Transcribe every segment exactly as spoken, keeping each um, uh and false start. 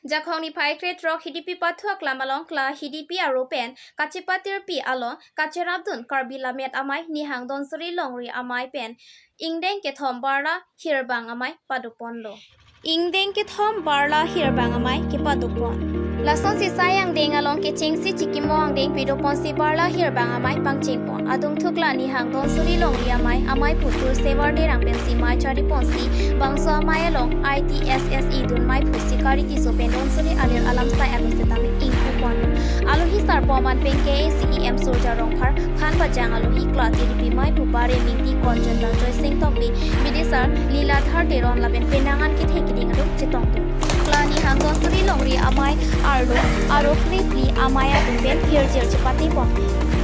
Jakhong niphai krethrok Hidipi pathu aklam along kla Hidipi aro pen kachepatirpi along kacherapdun Karbi Lammet Amei Nihang Donsuri Longri Amei pen ingdeng kethom Barla Hirbang Amei padoponlo. Ingdeng kethom Barla Hirbang Amei kepadopon. Lasonsi sai angdeng along kechengsi chikimo angdeng padoponsi Barla Hirbang Amei pangchengpon. Adungthu kla Nihang Donsuri Longri Amei, Amei phu Thursevar Terang pensi mei chariponsi bangso amei along I T S S E dun mei phu Sikari Tisso pen Donsuri alir alam sai atum setame ingpuponlo. Alohi sarpo aman pen K A C E M Surja Rongphar, Khan Bajang alohi kla T D P mei phu Baremingti, Kanchanrang Joysing Tokbi, Bidisar Liladhar Teron lapen penang an kethe keding atum chetongdun. Kla Nihang Donsuri Longri Amei arlo aro krephli amei atum pen hirjir chepatepon.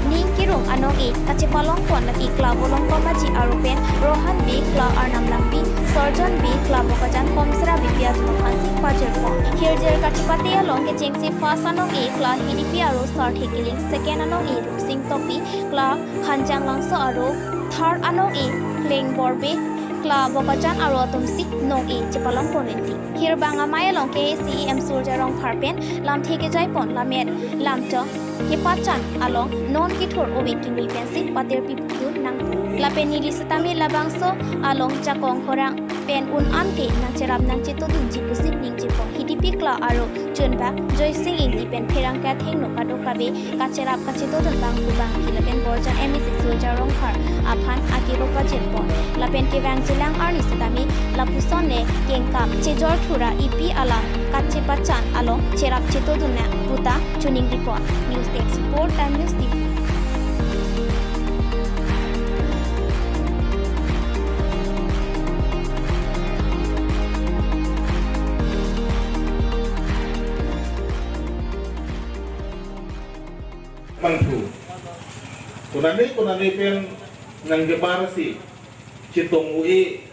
Ning kirung anong-e kachepalongpon lake kla Bolongkom Aji aro pen Rohan Bey, kla Arnam Langpi, Sorjon Bey, kla Bokajan Komsera Bey pi atum aphansi pajirpon. Hirjir kachepate along kechengsi first anong-e kla Hidipi aro Sarthe Killing, second anong-e Rupsing Tokbi, kla Hanjanglangso aro third anong-e Klengbor Bey, kla Bokajan aro atumsi nong-e chepalongpon rinti. Hirbang Amei along K A C E M Surja Rongphar pen lamthe kejaipon, lammet lamtong kepachan along non kethur ove kimi pensi patirpidun nangpo. Lapen neli setame labangso along jakong horang pen un-an ke nangcherap nangchetodunji pusi ningjepon. Hidipi kla aro chunbak Joysing Ingti pen pherangke athengno kadokave kacherap kachetodun bangphu bangphi lapen Borjan M A C Surja Rongphar aphan akero pajirpon. Lapen kevang jilang arni setame lapuson le kengkap chejor thura ipi alam kachepachan along cherap chetodun nang puta choningripon. News Desk Report, Time News T V. Bangphu konane konane pen nangkebarsi chetong-o-e,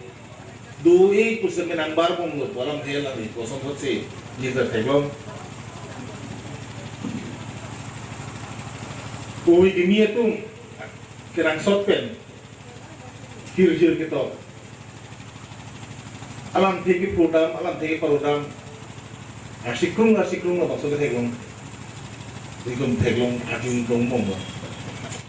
do-o-e pusi nangbar bomlo pu alam hel ani kosonthotsi nita theklong. Ove kimi atum kerangsot pen hirjir ketok, alamthe kephurdam, alamthe keparodam, arsikrung arsikrung labangso ketheklong. Itum theklong ating dong bomlo.